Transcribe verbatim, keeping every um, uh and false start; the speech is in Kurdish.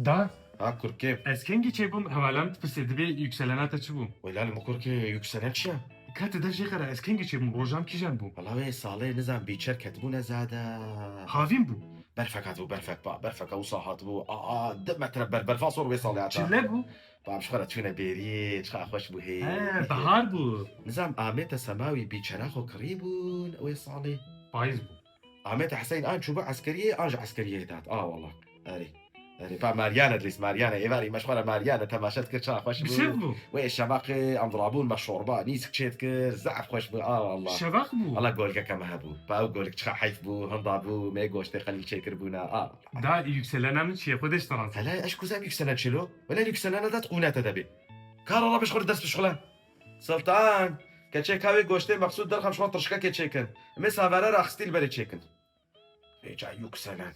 Da, Ha kurkê. Ez kengî çêbûm, hevalan dipirsê dibê yükselena te çi bû? Wê lalê min kurkê yükselen çi ya? Ka tu dev jê xera, ez kengî çêbûm, rojam kîjan bû? Wala wê salê nizam bîçer ketbûne zade. Havîn bû. Berfek hatibû, berfek pa, berfeka wisa hatibû. Aa, di metre ber, berfa sor wê salê hata. Çile bû. Pa, em ji xwe re çûne bêriyê, çiqa xweş bû hê. He, bahar bû. Nizam amête sema wî bîçera xwe kirî bûn wê salê. Payîz bû. Amête Hüseyin an çûbû eskeriyê, an ji eskeriyê hat. A wala. Erê. Erê, pa Meryane dilîs, Meryane. Êvarî me ji xwe re Meryane temaşe dikir, çiqa xweş Bi şev bû. bû. Wê şevaxê em dirabûn, me şorba, nîsk çê dikir, zehf xweş bû. A wala. Şevax bû. Wala golgeke me hebû. Pa ew golg çiqa heyf bû, hinda bû, me goştê qelîl çêkir bûne. A wala. Da yükselena min çiye, xwe dê ji te razî. Hele ez kuzem yükselena çilo. Wele yükselena de qûnete de bê. Kar ala bi ji xwe re dest bişxule. Sultan, keçê ka wê goştê Meqsûd derxem ji xwe tirşkekê çêkin. Em ê savere re axistî li berê çêkin. Vêca yükselen.